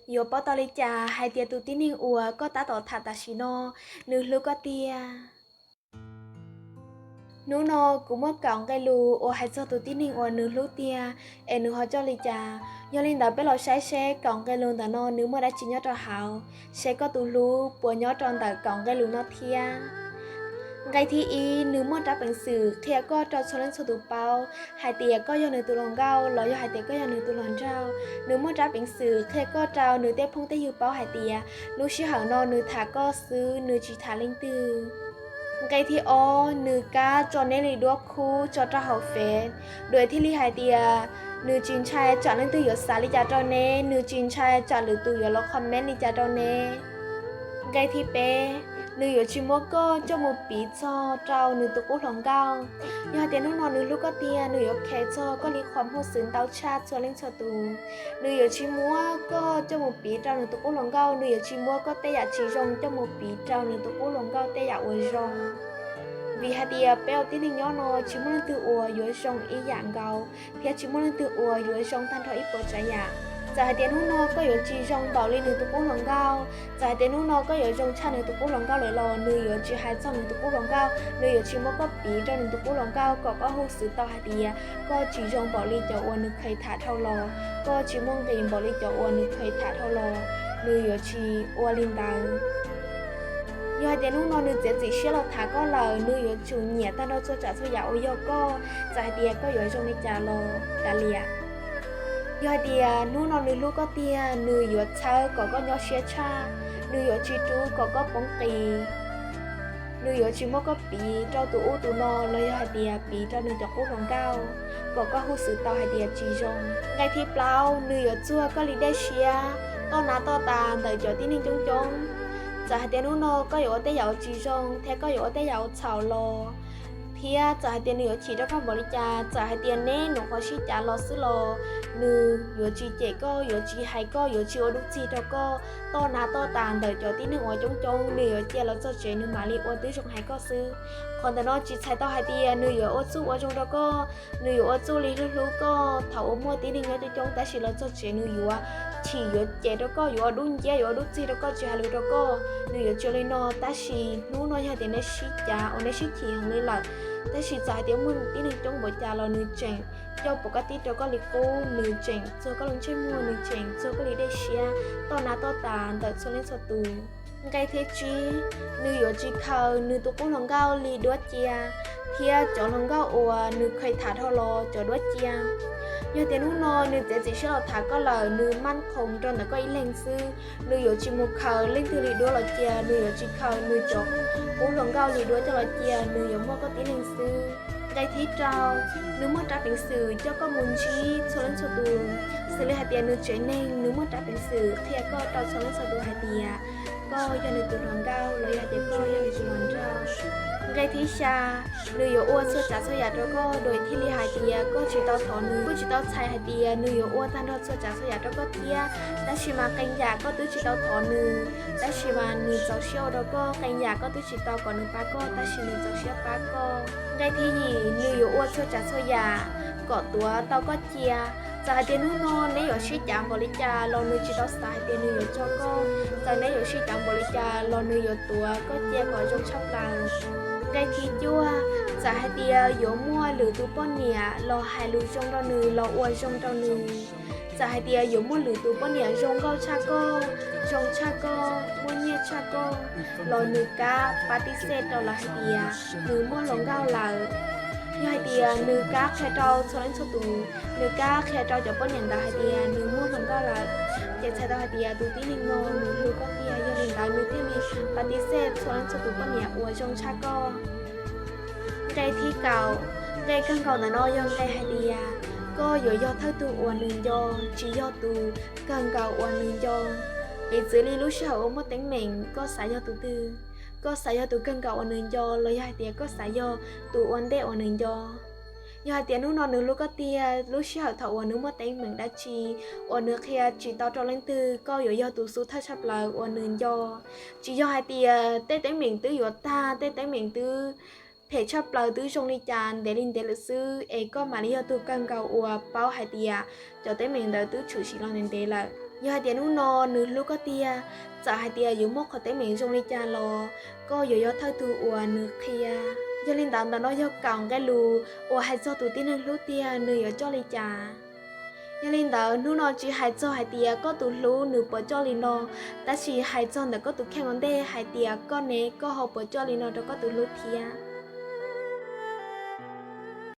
Yuav paub tau li cas hais tias tus tib neeg uas koj tab tom tham tam sim no, nws hlub koj tiag? Hnub no kuv muaj kaum nqe lus uas hais txog tus tib neeg uas nws hlub tiag, es nws ho coj li cas. Yog li ntawd peb los saib seb kaum nqe lus ntawm no nws muaj dab tsi nyob rau hauv, seb koj tus hlub puas nyob rau ntawm kaum nqe lus no thiab. Nqe thib ib, nws muaj rab peev xwm qhia koj rau txhua leej txhua tus paub hais tias koj yog nws tus hluas nkauj los yog hais tias koj yog nws tus hluas nraug. Nws muaj rab peev xwm qhia koj rau nws tej phooj tej ywg paub hais tias lub sij hawm no nws tham koj xwb, nws tsis tham leej twg. Nqe thib ob, nws kam tso neb li duab khub tso rau hauv Fev, dua thiaj li hais tias nws tsis ntshai tsam leej twg yuav xav li cas rau neb, nws tsis ntshai tsam lwm tus yuav los comment li cas rau neb. Nqe thib peb, nws yuav tsis muab koj coj mus piv txog rau nws tus qub hluas nkauj. Yog hais tias hnub no nws hlub koj tiag, nws yuav kheev txog koj li qhov muag xwm ntau tshaj txhua leej txhua tus. Nws yuav tsis muab koj coj mus piv rau nws tus qub hluas nkauj, nws yuav tsis muab koj tej yam tsis zoo coj mus piv rau nws tus qub hluas nkauj tej yam uas zoo. Vim hais tias peb ua tib neeg nyob no tsis muaj leej twg uas yuav zoo ib yam nkaus, thiab tsis muaj leej twg uas yuav zoo tag nrho ib puas tsav yam. Txawm hais tias hnub no koj yuav tsis zoo npaum li nws tus qub hluas nkauj, txawm hais tias hnub no koj yuav zoo tshaj nws tus qub hluas nkauj lawm los nws yuav tsis hais txog nws tus qub hluas nkauj, nws yuav tsis muab koj piv rau nws tus qub hluas nkauj kom koj hu xwm tau hais tias koj tsis zoo npaum li cov uas nws kheev tham dhau los, koj tsis muaj nqis npaum li cov uas nws kheev tham dhau los, nws yuav tsis ua li ntawd. Yog hais tias hnub no nws txiav txim siab los tham koj lawm, nws yuav tsum nyiam tag nrho txhua tsav txhua yam uas yog koj, txawm hais tias koj yuav zoo li cas los kav liam. Yog hais tias hnub no nws hlub koj tiag, nws yuav txhawb kom koj nyob siab tshaj, nws yuav tsis rub kom koj poob qis. Nws yuav tsis muab koj piv rau tus ub tus no los yog hais tias piv rau nws cov qub hluas nkauj kom koj hu xwm tau hais tias tsis zoo. Nqe thib plaub, nws yuav txuag koj li dej siab toj nab toj tas ntawm cov tib neeg coob coob. Txawm hais tias hnub no koj yuav ua tej yam uas tsis zoo thiab koj yuav ua tej yam uas txhaum los, thiab txawm hais tias nws yuav chim rau koj npaum li cas, txawm hais tias neb nyuam qhuav sib cav los xwb los, nws yuav tsis cem koj, yuav tsis hais koj, yuav tsis ua dub txig rau koj. Toj nab toj tas ntawm cov tib neeg uas coob coob, nws yuav cia los txog tsev nws mam li ua tib zoo hais koj xwb. Qhov ntawm no tsis txhais tau hais tias nws yuav ua txuj ua zoo rau koj, nws yuav ua txuj li hlub hlub koj thaum uas muaj tib neeg nyob coob coob, tab sis los txog tsev nws yuav chim yuav cem rau koj, yuav ua dub nciab, yuav ua dub txig rau koj, tsis hais lus rau koj. Nws yuav tsis ua li no, tab sis hnub no yog tias neb sib cav uas neb sib chim heev li lawm, tab sis txawm hais tias muaj tib neeg coob npaum cas los nws tseem coj pov kab tib rau koj li qub, nws tseem txuag koj lub ntsej muag, nws tseem txuag koj li dej siab toj nab toj tas ntawm txhua leej txhua tus. Nqe thib tsib, nws yuav tsis khaws nws tus qub hluas nkauj li duab cia thiab cov hluas nkauj uas nws kheev tham dhau los cov duab cia. Yog tias hnub no nws txiav txim siab los tham koj lawm, nws maj khoom rau ntawm koj ib leeg xwb, nws yuav tsis mus khaws leej twg li duab los cia, nws yuav tsis khaws nws cov qub hluas nkauj li duab coj los cia, nws yuav muaj koj tib leeg xwb. Nqe thib rau, nws muaj rab peev xwm coj koj mus ntsib txhua leej txhua tus, xws li hais tias nws tsev neeg, nws muaj rab peev xwm qhia koj rau txhua leej txhua tus hais tias koj yog nws tus hluas nkauj los yog hais tias koj yog nws tus hluas nraug. Nqe thib xya, nws yuav ua txhua tsav txhua yam rau koj, dua thiaj li hais tias koj tsis tau thov nws, kuj tsis tau txhais hais tias nws yuav ua tag nrho txhua tsav txhua yam rau koj thiab, tab sis mas qee yam koj twb tsis tau thov nws, tab sis mas nws txaus siab ua rau koj, qee yam koj twb tsis tau kom nws pab koj, tab sis nws txaus siab pab koj. Nqe thib yim, nws yuav ua txhua tsav txhua yam kom tuav tau koj cia. Txawm hais tias hnub no neb yuav sib cav npaum li cas los nws tsis tau xav hais tias nws yuav tso koj, txawm neb yuav sib cav npaum li cas los nws yuav tuav koj cia kom zoo tshaj plaws. Nqe thib cuaj, txawm hais tias yuav muaj lwm tus poj niam los hais lus zoo rau nws, los ua zoo rau nws, txawm hais tias yuav muaj lwm tus poj niam zoo nkauj tshaj koj, zoo tshaj koj, muaj nyiaj tshaj koj, los nws kam pab tib xej rau lawv hais tias nws muaj hluas nkauj lawm. Yog hais tias nws kam qhia rau txhua leej txhua tus, nws kam qhia rau cov poj niam ntawd hais tias nws muaj hluas nkauj lawm, ces txhais tau hais tias tus tib neeg no nws hlub koj tiag, yog li ntawd nws thiaj li pab tib xej txhua leej txhua tus poj niam uas zoo tshaj koj. Nqe thib kaum, nqe kawg nkaus ntawm no yog nqe hais tias koj yuav yog thawj tug uas nws nco, tsis yog tus kawg nkaus uas nws nco. Piv txwv li lub sij hawm uas muaj teeb meem, koj xav yog tus twg? Koj xav yog tus kawg nkaus uas nws nco los yog hais tias koj xav yog tus ua ntej uas nws nco? Yog hais tias hnub no nws hlub koj tiag, lub sij hawm thaum uas nws muaj teeb meem dab tsi uas nws qhia tsis tau rau leej twg, koj yuav yog tus xub thawj tshaj plaws uas nws nco. Tsis yog hais tias tej teeb meem twb yuav tag, tej teeb meem twb phem tshaj plaws, twb zoo li cas ntev li ntev lawm xwb es koj mam li yog tus kawg nkaus uas paub hais tias cov teeb meem ntawd twb tshwm sim los ntev ntev lawm. Yog hais tias hnub no nws hlub koj tiag, txawm hais tias yuav muaj qhov teeb meem zoo li cas los koj yuav yog thawj tug uas nws qhia. Yog li ntawd, ntawm no yog kaum nqe lus uas hais txog tus tib neeg hlub tiag nws yuav coj li cas. Yog li ntawd, hnub no tsis hais txog hais tias koj tus hlub nws puas coj li no, tab sis hais txog ntawm koj tus kheej ua ntej hais tias koj ne, koj ho puas coj li no rau koj tus hlub thiab.